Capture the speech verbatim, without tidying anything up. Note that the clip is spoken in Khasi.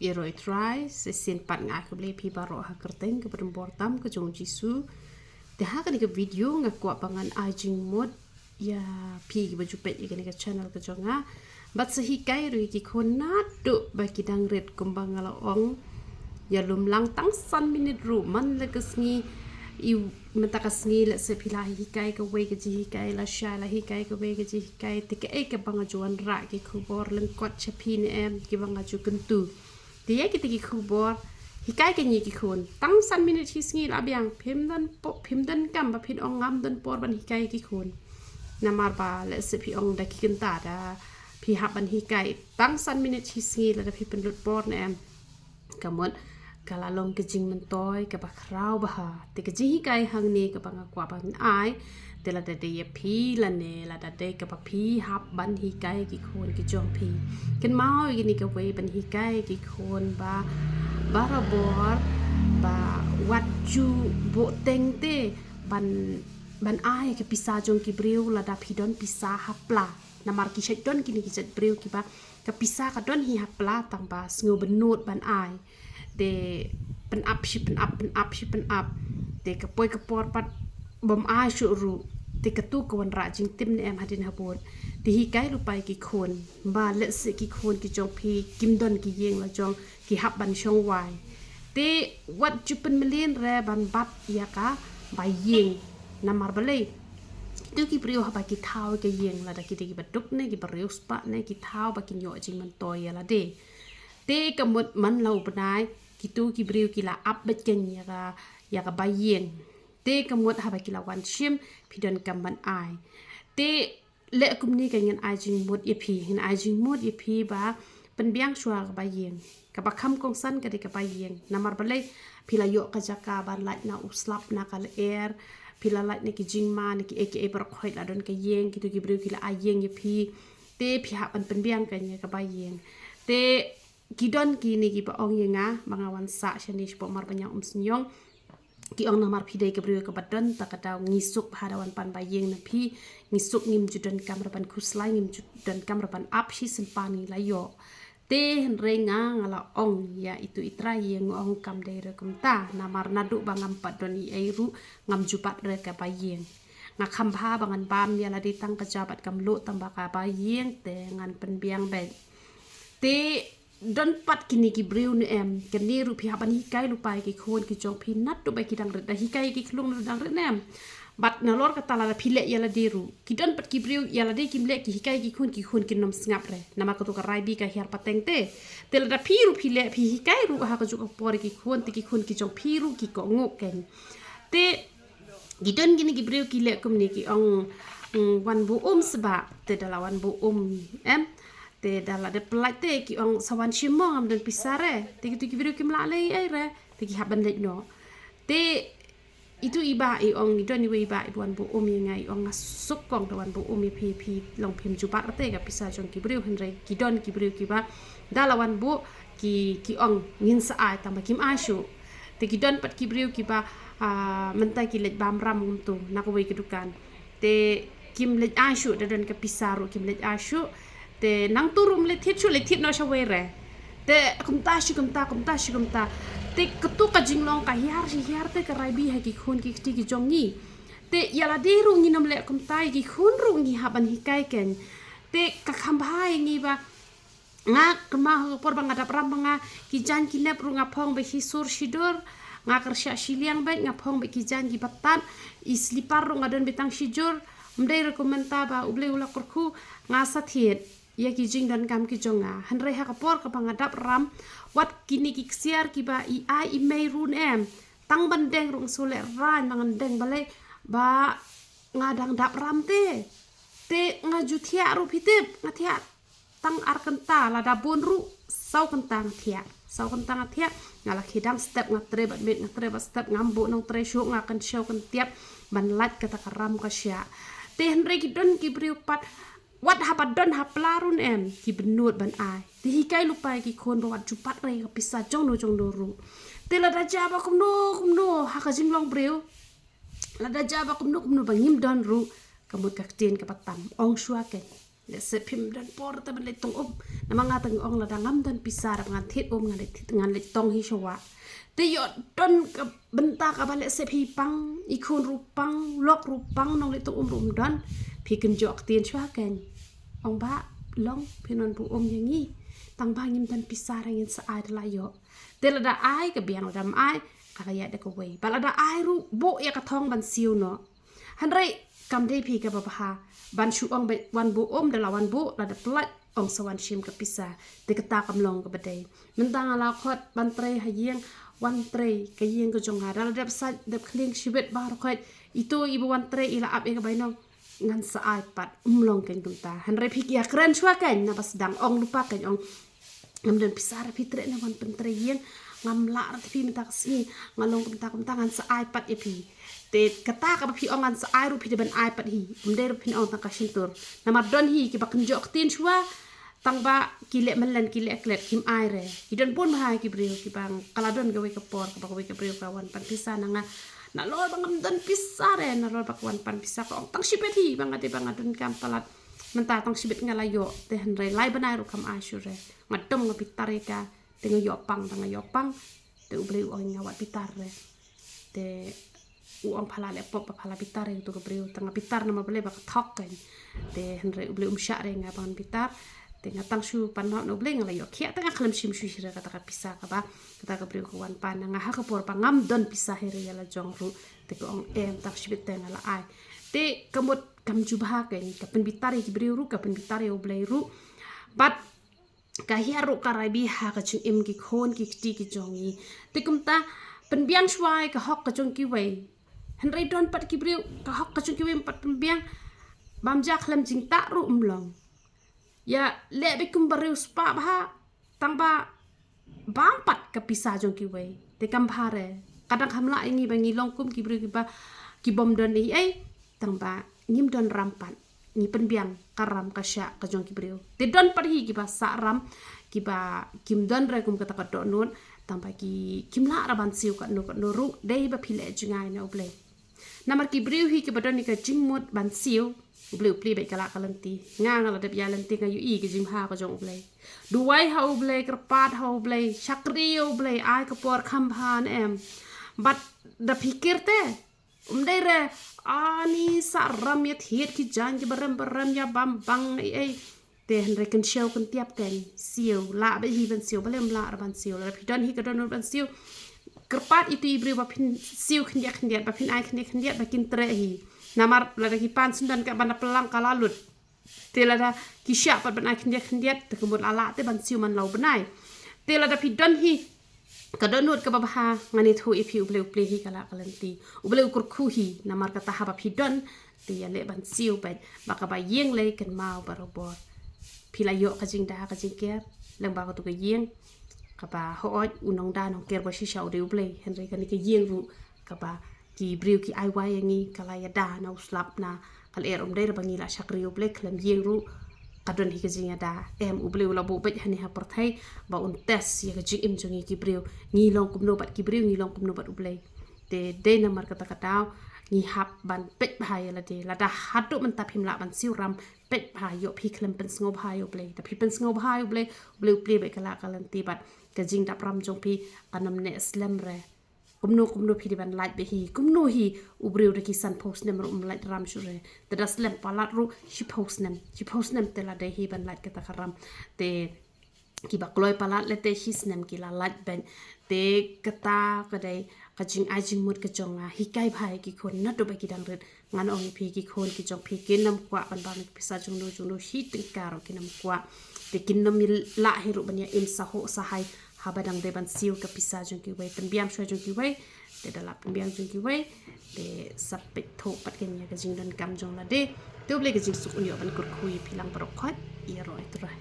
Ïaroh Trai, sa shisien pat nga ai khublei ïa phi baroh ha ka kyrteng kaba donbor tam ka jong u Jisu. Te ha kane ka video nga kwah ba ngan ai jingmut ïa phi kiba ju peit ïa kane ka channel ka jong nga. Bad sa hikai ruh ïa ki khun naduh ba ki dang rit kumba nga la ong. Ïalum lang tang san minit ruh man la ka sngi i mynta ka sngi lehse phi la hikai kawei ka jinghikai, lashai la hikai kawei ka jinghikai, te kaei kaba nga ju wanrah ki khubor lyngkot sha phi ne em kiba nga ju kyntu. Te ïa kita ki khubor, hikai kane ïa ki khun. Tang san minit shi sngi la biang, phim don po-, phim donkam ba phin ong ngam don por ban hikai ïa ki khun. Namar ba lehse phi ong da ki kynta da phi hap ban hikai tang san minit shi sngi lada phi pynlut por ne em. Ka mut ka la long ka jingmyntoi kaba khraw bha. Te ka jinghikai hangne kaba nga kwah ban ai, te lada dei ïa phi lane lada dei kaba phi hap ban hikai ki khun ki jong phi, kynmaw ïa kane kawei ban hikai ki khun ba barabor ba wat ju buh teng te ban, ban ai ka pisa jong ki briew lada phi don pisa ha pla. Namar ki shait don kine ki jait briew kiba ka pisa ka don hi ha pla tang ba sngew bynnud ban ai. Te pynap shi pynap, pynap shi pynap. Te ka poi ka por pat bym ai shuh ruh. Te katu ka wanrah jingtim ne em hadien habud. Te hikai lypa ïa ki khun ba lehse ki khun ki jong phi kim don ki ïing la jong, ki hap ban shong wai. Te wat ju pynmlien re ban bat ïa ka bai ïing. Namar balei? Kitu ki briew haba ki thaw ïa ka ïing lada ki dei kiba duk ne kiba riewspah ne ki thaw ba kin ïoh jingmyntoi ïa lade. Te ka mut man la u bnai kitu ki briew ki la ap beit kein ïa ka, ïa ka bai ïing. Te ka mut haba ki la wan shim phi donkam ban ai. Te leh kumne ka ngin ai jingmut ïa phi, ngin ai jingmut ïa phi ba pynbiang shuwa ka bai ïing. Kaba kham kongsan ka dei ka bai ïing. Namar balei? Phi la ïoh ka jaka ban lait na u slap na ka lyer, phi la lait na ki jingma na kiei kiei baroh khoit la don ka ïing, kitu ki briew ki la ai ïing ïa phi. Te phi hap ban pynbiang kein ïa ka bai ïing. Te ki don kine kiba ong ïa nga ba nga wan sah shane shapoh Marbaniang Umsynïong. Ki ong namar phi dei ka briew kaba don ta ka daw, ngi suk bha da wan pan bai ïing na phi, ngi suk, ngim ju donkam re ban khuslai, ngim ju donkam re ban ap, shi sympa ngi la ïoh. Te hynrei nga, nga la ong ïa itu i trai ïing, nga ong kam dei re kumta, namar naduh ba ngam pat don ei ei ruh ngam ju bat re ka bai ïing. Nga kham bha ba ngan bam ïa lade tang ka ja bad ka mluh tang ba ka bai ïing te ngan pynbiang beit. Te don pat kine ki briew ne em, kane ruh phi hap ban hikai lypa ïa ki khun ki jong phi naduh ba ki dang rit, da hikai ïa ki khlung naduh dang rit ne em. Bad nalor kata lada phi leh ïa lade ruh, ki don pat ki briew ïa lade kim leh, ki hikai ïa ki khun, ki khun kin ym sngap re. Namar katu ka rai bi ka hiar pateng te. Te lada phi ruh phi leh, phi hikai ruh ha kajuh ka por ïa ki khun, te ki khun ki jong phi ruh ki kohnguh kein. Te ki don kine ki briew ki leh kumne, ki ong, mm, wan buh um sbah, te da la wan buh um em. Te da la dep lait te ki ong sa wan shim mo, ngam don pisa re. Te kitu ki briew kim lah leh ei ei re, te ki hap ban leit noh. Te itu i bah i ong, i don iwei i bah iba wan buh um ïa nga, i ong nga suk kong da wan buh um ïa phi, phi long phim ju bat re te ka pisa jong ki briew, hynrei ki don ki briew kiba da la wan buh ki, ki ong ngin sa ai tang ba kim ai shuh. Te ki don pat ki briew kiba, ah, mynta ki leit bam ram kumtu na kawei ka dukan. Te kim leit ai shuh, da don ka pisa ruh kim leit ai shuh. Te nangtu ruh ym leit thied shuh, leit thied noh shawei re. Te kumta shi kumta, kumta shi kumta. Te katu ka jinglong ka hiar shi hiar te ka rai bi ha ki khun ki kti ki jong ngi. Te ïa lade ruh ngin ym leh kumta, ïa ki khun ruh ngi hap ban hikai kein. Te ka kham bha ïa ngi ba nga kynmaw ha ka por ba nga dap ram ba nga, ki jaiñ ki nep ruh nga phong beit shi sur shi dur, nga kyrsha shiliang beit, nga phong beit ki jaiñ kiba tad, i slipar ruh nga don beit tang shi jur. Ym dei re kumta ba U Blei u la kyrkhu, nga sa thied ïa ki jingdonkam ki jong nga. Hynrei ha ka por kaba nga dap ram, wat kine ki ksiar kiba i ai i mei ruh ne em, tang ban deng ruh nga shu leh rain ba ngan deng, balei? Ba nga dang dap ram te. Te nga ju thiah ruh, phi tip, nga thiah tang ar kynta, lada bun ruh saw kynta nga thiah. Saw kynta nga thiah, nga la khie dang step, nga trei bad miet, nga trei bad step, ngam buh nongtrei shuh, nga kynshew kyntiap ban lait kata ka ram ka shiah. Te hynrei ki don ki briew pat, wat haba don ha pla ruh ne em, ki bynnud ban ai. Te hikai lypa ïa ki khun ba wat ju bat re ka pisa jong no jong no ruh. Te lada jia ba kumno kumno ha ka jinglong briew, lada jia ba kumno kumno ba ngim don ruh, ka mut ka ktien kaba tam, ong shuwa kein. Lehse phim don por te ban leit tong um. Namar nga tang ong lada ngam don pisa, da ngan thied um, ngan leit thied, ngan leit tong hi shuwa. Te ïoh don ka bynta kaba lehse phi pang, i khun ruh pang, lok ruh pang, nongleit tong um ruh ym don. Phi kynjoh ktien shuwa kein. Ong ba, long, phin wan buh um ïa ngi. Tang ba ngim don pisa re, ngin sa ai da la ïoh. Te lada ai ka biang, lada ym ai, ka la ïaid da kawei. Ba lada ai ruh, buh ïa ka thong ban siew noh. Hynrei kam dei phi kaba bha ban shu ong ba wan buh um, da la wan buh, lada pynlait ong sa wan shim ka pisa. Te kata kam long kaba dei. Mynta nga la khot ban trei ha ïing, wan trei ka ïing ka jong nga. Da la dep sait, dep khlieng shibit baroh khoit. Ito iba wan trei i la ap ïa ka bainong. Ngan sa ai pat, ym long kein kumta. Hynrei phi ki ïakren shuwa kein, naba sdang ong lypa kein, ong ngam don pisa re, phi treh ne wan pyntrei ïing, ngam lah re te phi mynta ka sngi, nga long kumta kumta, ngan sa ai pat ïa phi. Te kata kaba phi ong ngan sa ai ruh phi dei ban ai pat hi. Ym dei ruh phin ong tang ka shyntur. Namar don hi kiba kynjoh ktien shuwa, tang ba ki leh myllen, ki leh klet, kim ai re. Ki don bun bha ki briew kiba, ka la don kawei ka por kaba kawei ka briew ka wan pan pisa na nga. Nalor ba ngam don pisa re, nalor ba ka wan pan pisa, ka ong tang shibit hi ba nga dei ba nga donkam palat. Mynta tang shibit nga la ïoh, te hynrei lai bnai ruh kam ai shuh re. Nga dom nga bitar ïa ka, te nga ïoh pang, te nga ïoh pang. Te U Blei u ong nga wat bitar re. Te u ong pha la leh pop ba pha la bitar ïa uto ka briew, te nga bitar namar balei ba ka thok kein. Te hynrei U Blei um shah re nga ba ngan bitar. Te nga tang shu pan map na U Blei, nga la ïoh khiah, te nga khlem shim shuh shuh re kata ka pisa kaba kata ka briew ka wan pan na nga ha ka por ba ngam don pisa hi re ïa la jong ruh. Te ka ong em, tang shibit te nga la ai. Te ka mut kam ju bha kein, ka pynbitar ïa ki briew ruh, ka pynbitar ïa U Blei ruh. Bad ka hiar ruh ka rai bha ha ka jingim ki khun ki kti ki jong ngi. Te kumta pynbiang shuwa ïa ka hok ka jong kiwei. Hynrei don pat ki briew ka hok ka jong kiwei ym pat pynbiang. Bam ja khlem jingtah ruh ym long. Ïa leh beit kum ba riewspah bha, tang ba bam pat ka pisa jong kiwei. Te kam bha re. Ka dang kham lah ïa ngi ba ngi long kum ki briew kiba, ki bym don ei ei, tang ba ngim don ram pat. Ngi pynbiang ka ram ka shah ka jong ki briew. Te don pat hi kiba sah ram, kiba kim don re kum kata ka dohnud, tang ba ki, kim lah re ban siew katno katno ruh, dei ba phi leh jngai na U Blei. Namar ki briew hi kiba don ïa ka jingmut ban siew, U Blei u plie beit ka lad ka lynti. Nga, nga la dep ïaid lynti, nga ïohi ka jingbha ka jong U Blei. Duwai ha U Blei, kyrpad ha U Blei, shakri ïa U Blei, ai ka por kham bha ne em. Bad da pyrkhat te, um dei re, ani sah ram ïa thied ki jaiñ kiba rem ba rem, ïa bam bang ei ei. Te hynrei kynshew kyntiap kein, siew, lah beit hi ban siew, balei ym lah re ban siew. Lada phi don hi ka dohnud ban siew, kyrpad ïa ito i briew ba phin siew khyndiat khyndiat, ba phin ai khyndiat khyndiat, ba kin treh hi. Namar lada ki pan syndon ka ban da pynlang ka la lut. Te lada ki shah pat ban ai khyndiat khyndiat, te ka mut la lah te ban siew man la u bnai. Te lada phi don hi ka dohnud kaba bha, ngan ïathuh ïa phi, U Blei u plie hi ka lad ka lynti. U Blei u kyrkhu hi, namar kata haba phi don, te ïaleh ban siew beit, ba kaba ïeng lei kynmaw barabor. Phi la ïoh ka jingda ka jingker lyngba kato ka ïing, kaba hooid u nongda nongker ba shisha u dei U Blei, hynrei kane ka ïing ruh kaba ki briew ki ai wai ïa ngi, ka la ïada na u slap, na ka lyer, um dei re ba ngi la shakri ïa U Blei, khlem ïing ruh ka don hi ka jingïada. Em, U Blei u la buh beit hangne ha pyrthei ba un test ïa ka jingim jong ngi ki briew. Ngi long kumno bad ki briew, ngi long kumno bad U Blei. Te dei namar kata ka daw ngi hap ban peit bha ïa lade. Lada haduh mynta phim lah ban siew ram, peit bha, ïoh phi khlem pynsngewbha ïa U Blei. Da phi pynsngewbha ïa U Blei, U Blei u plie beit ka lad ka lynti bad ka jingdap ram jong phi kan ym neh slem re. Kumno kumno phi dei ban lait beit hi. Kumno hi u briew da ki sanphew snem ruh um lait ram shuh re. Te da slem palat ruh shiphew snem. Shiphew snem te la dei hi ban lait kata ka ram. Te kiba kloi palat lehse shi snem ki la lait beit. Te kata ka dei ka jingai jingmut ka jong nga. Hikai bha ïa ki khun naduh ba ki dang rit. Ngan ong ïa phi, ki khun ki jong phi kin ym kwah ban bam ïa ki pisa jongno jongno, shi tyngka ruh kin ym kwah. Te kin ym lah hi ruh ban ïa im sahuh sahai haba dang dei ban siew ka pisa jong kiwei. Pynbiang shuwa jong kiwei. Te da la pynbiang jong kiwei, te sa peit thuh pat kein ïa ka jingdonkam jong lade. Te U Blei ka jingsuk un ïoh ban kyrkhu ïa phi lang baroh khoit. Ïaroh ïa U Trai.